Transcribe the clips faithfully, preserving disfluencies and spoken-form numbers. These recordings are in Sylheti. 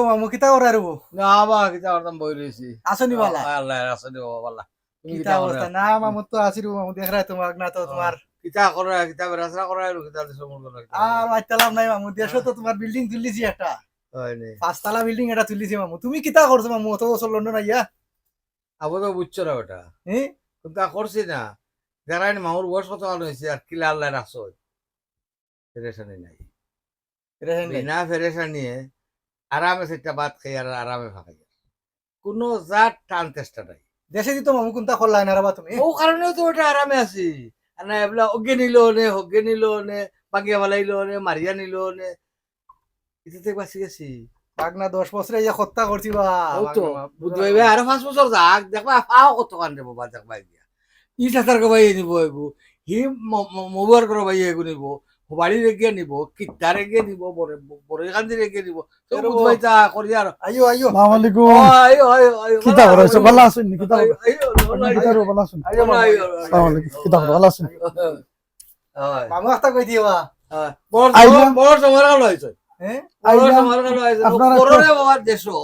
মামু, কিতা করার অবো? না বা, কিতা করতাম, বই রইছি। আছো নি বালা? আল্লাহ, আছো নি বাবা, বালা। তুমি কিতা অবস্থা? না মামু, তো আছি রে মামু, দেখরায় তো, ভাগনা তো তুমার। কিতা করো, কিতা বেড়াছড়া করো, আর কিতা দেশো মূল করো, কিতা আর করো? আইতালাম নাই মামু, দেশো তো তুমার বিল্ডিং তুলিছি একটা। হয় নি? পাঁচতলা বিল্ডিং এটা তুলিছি মামু। তুমি কিতা করছো মামু, অত বছর লন্ডন আইয়া? আবো তো বুঝছো না ওটা। হ্যাঁ? কিন্তু তা করছি না। যারা নি মামুর বয়স কত ভালো হয়েছে, আর কিলা আল্লাহ রাখছো। পেরেশানি নাই। রেহেন নাই। বিনা পেরেশানিয়ে আরামে সেটা ভাত খাই আর আরামে ফাঁকাই। কোনো জাত টান চেষ্টা নাই। দেশে দিত মামু, কোনটা করলাই না রে বা তুমি? ও কারণে তো ওটা আরামে আছি। আর না এবলা ওগে নিল নে, হগে নিল নে, বাগিয়া বালাইল নে, মারিয়া নিল নে। এটা তো বাঁচি গেছি। ভাগনা দশ বছরে ইয়া হত্যা করছি বা। ও তো, বুঝবে ভাই, আরো পাঁচ বছর যাক, দেখবা পাও কত কান রে বাবা, দেখবা গিয়া। ই চাচার গো ভাই নিব এগু, হি ম-, ম-, মবুয়ার গো ভাই এগু নিব, বাড়ি রেগে নিব, কিদ্দার রেগে নিব, বড়, বড় কান্দি রেগে নিব। তো এরকম। বুঝবাই তা করি আর। আইও, আইও। আসসালামু আলাইকুম। ও, আইও, আইও, আইও, কিতা ভালো করো? আছো? ভালো আছো নি? কিতা আইও, করো? আইও, আইও, আইও, কিতা করো? ভালো আছো নি? আইও, আইও, আইও, আইও। আসসালামু আলাইকুম। কিতা করো? ভালো আছো নি? আইও। হয়। মামু একটা কই দিও বা। হয়। বড়, আইলাম। বড়, বড় জমার গেল হয়েছে। হ্যাঁ? বড় আইলাম। জমার গেল হয়েছে। আপনারা করো তো রে বাবা দেশো,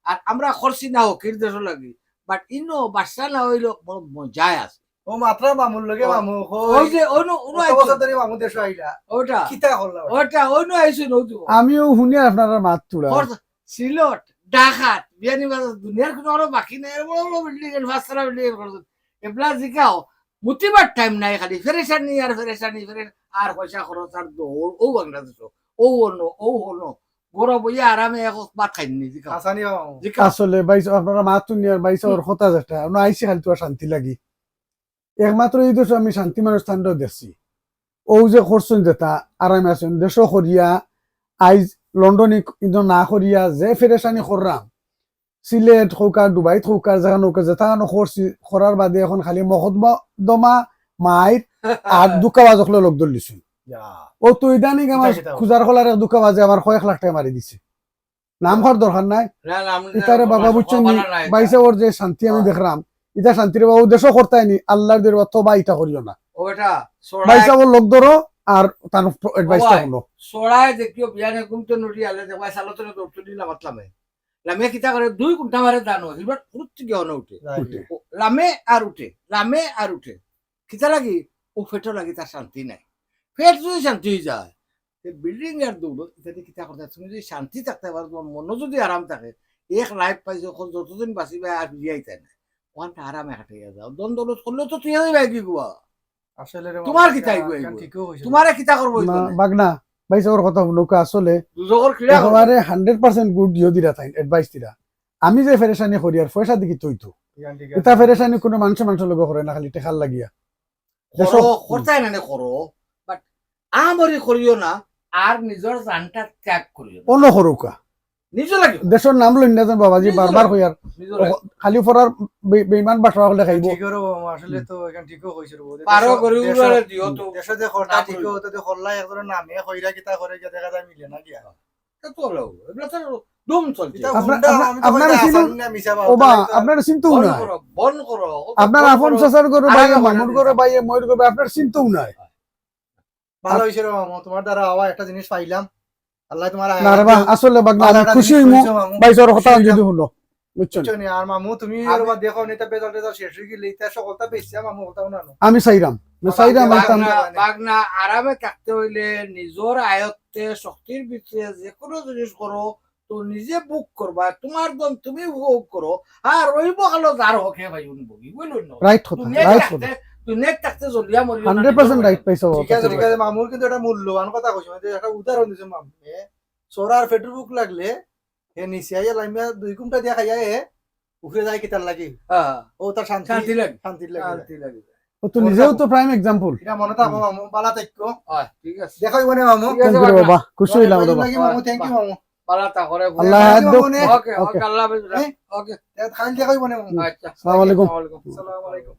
আর আমরা করছি না হকির দেশো লাগি। But ইনো বাদশা না হইলো বড় মজায় আছে। ও মাত্র মামুর লগে ও, মামু, ওই যে অনু, অনু অত আইছে। বছর ধরে মামু দেশো আইলা। ওটা। কিতা করলা ওটা? ওটা, অনু আইছে নতুন। আমিও হুনি আপনারা মাত তুলা। খরচ, সিলট, ঢাকাত, বিয়ানীবাজার, দুনিয়ার কোনো আরো বাকি নাই। বড় বড় বিল্ডিং, পাঁচতলা বিল্ডিং করছে। এবলা জিকাও, মুতিবার টাইম নাই, খালি ফেরেশানি আর ফেরেশানি, ফেরেশানি, আর পয়সা খরচ আর দৌড়, ও বাংলাদেশ, ও অন্য, ও অন্য। গরম হইয়া আরামে এক ভাত খাইনি, জিকাও। হাসানি মামু। জিকাও। আসলে ভাই সাহেব, আপনারা মাত তুনিয়ার ভাই সাহেবর কথা যেটা, আমরা আইছি খালি তুমার শান্তি লাগি। একমাত্র এই দেশো আমি শান্তি মানুষ স্থানটাও দেখছি। ও যে করছেন যেটা, আরামে আছেন, দেশো করিয়া, আইজ লন্ডনে কিন্তু না করিয়া, যে ফেরেশানি করলাম, সিলেট হোক আর দুবাইত হোক আর যেখানে হোক, যেটা করছি, করার বাদে এখন খালি মকদ্দমা, মাইর আর দুঃখাবাজ হকলে লোক ধরলিছুন। ইয়া। ও তো ইদানিং আমার কিতা কিতা খুজার খোলার এক দুঃখাবাজে আমার কয়েক লাখ টাকা মারি দিছে। নাম কর দরকার নাই। না, না, আমি ইতারে বাবা বুঝছেন নি? ভাই সাহেবর যে শান্তি আমি দেখলাম, ইতা শান্তি রে বাবা, ও দেশো করতায় নি, আল্লাহর দরবার তো বা ইতা করিও না। ও বেটা, ভাই সাহেবর লোক ধরো আর তার অ্যাডভাইসটা শুনো। সরাই দেখিও বিয়ানে ঘুম তো নুটি আলে দেখবা সালো তো দৌড় তুলি না মাতলামে। লামে কিতা করে দুই ঘন্টা মারে জানো, হিলবার ফুরুত গিয়ে অন উঠে। উঠে। ও লামে আর উঠে, লামে আর উঠে। কিতা লাগি? ও পেটো লাগি তার শান্তি নাই। পেট যদি শান্তি হয়ে যায়, তে বিল্ডিং আর দৌড়ো, ইত্যাদি কিতা করতে? তুমি যদি শান্তি থাকতে পারো, তোমার মনও যদি আরাম থাকে, এক লাইফ পাইছো, এখন যতদিন বাঁচিবে আর ফিরিয়া আইতে না। ওখানটা আরামে হাঁটাইয়া যাও। দন দৌলত করলেও তো তুই যাবে কি গুয়া? আসলে রে তোমার বাবা, কি চাইবো এটা এইগুলো? ঠিকও হইছে। তোমারে কিতা করবো না, এইখানে? বাগনা, ভাই সাহেবর কথা হুনউক্কা আসলে দুজখর কিড়া করবো। একেবারে হান্ড্রেড পার্সেন্ট গুড ইয়ে দিরা তাই, অ্যাডভাইস দিরা। আমি যে ফেরেশানি করি আর পয়সা দেখি তুই তো। ঠিক আছে, ঠিক আছে। ইতা ফেরেশানি কোনো মানুষে মানুষের লগে করে না, খালি টেকার লাগিয়া। করো, করতায় না নে করো, but আমরি করিও না, আর নিজর জানটা ত্যাগ করিও না। অন্য করুকা। নিজর লাগি। দেশর নাম লইন না যেন বাবাজি, নিজর বারবার লাগি। কই আর নিজর লাগি। খালি ফরার বে-, বেইমান বাসা হলে খাইবো। ঠিক করো বাবা, আসলে তো এখান ঠিকও কইছে রে বাবা। পারো দেশো, গরিব দেশো, গুলারে দিও তো। দেশো যে খরচা না ঠিক করিও। হতো, তো খরলা এক ধরনের নামে কইরা কিতা করে গিয়া দেখা যায় মিলে না গিয়া। তা তো হলো, এগুলা তো দম চলছে। ইতা আপনার, হুন্ডা, আপনার, আমি তো আপনারা কইতাম চিনু-, আসামি না মিছা বাবা, ওবা, তাহলে তো আপনারা চিন্তাও বন্ধ নাই। করো, বন্ধ করো। আপনার আপন চাচার ঘরে আর বাইয়ে, আগে মামুর বন্ধ ঘরে করো। বাইয়ে, মইর ঘরে, আপনার চিন্তাও নাই। ভালো হইছে রে মামু, তোমার দ্বারা আবার একটা জিনিস পাইলাম। আল্লাহ তোমার না রে বা, আসলে বাগনা, আমি খুশি হইমু, ভাই সাহেবর কথা যদি হুনো, বুঝছো নি? বুঝছো নি? আর মামু, তুমি আর বা দেখো, এটা বেজাল টেজাল শেষ হয়ে গেলে, এটা সকলটা বেশি, মামু, ওটাও না নো। আমি চাইরাম, আমি চাইরাম, আমি বাগনা, চাইরাম। বাগনা, আরামে থাকতে হইলে নিজর আয়ত্তে, শক্তির ভিতরে যে কোনো জিনিস করো, তো নিজে ভোগ করবা, তোমার ধন তুমি ভোগ করো, আর ওই বকালো যার হকে ভাই উনি ভোগী, বুঝলেন না? রাইট কথা, দুনিয়াত রাইট থাকতে, কথা। দুনিয়াত থাকতে জ্বলিয়া মরিও না, হান্ড্রেড পার্সেন্ট নিজর রাইট পাইছো, ঠিক আছে, কথা। ঠিক আছে, মামুর কিন্তু একটা মূল্যবান কথা কইছো, মানে একটা উদাহরণ দিছে মামু। এ, চোরার পেটর ভুক লাগলে, হে নিচে আইয়া লামিয়া দুই কুমটা দিয়া খাইয়া, এ, উপরে যায় কিতার লাগি? হ্যাঁ। ও তার শান্তি, শান্তি লাগে। শান্তি লাগে। শান্তি লাগে। ও তো নিজেও তো প্রাইম এক্সাম্পল। এটা মনে থাকবো মামু, বালা থাকো। হয়, ঠিক আছে। দেখা হইব না মামু। ঠিক আছে, thank you রে বাবা। বাবা, খুশি হইলাম রে বাবা। লাগি মামু, thank you মামু। বালা থাকো রে। আল্লাহ thank you হায়াত দেও। মামু নে। ওকে, ওকে। ওকে, আল্লাহ হাফেজ। হ্যাঁ? ওকে। তে খাইল দেখা হইব না মামু। আচ্ছা। আসসালামু আলাইকুম। আসসালামু আলাইকুম। আসসালামু আলাইকুম।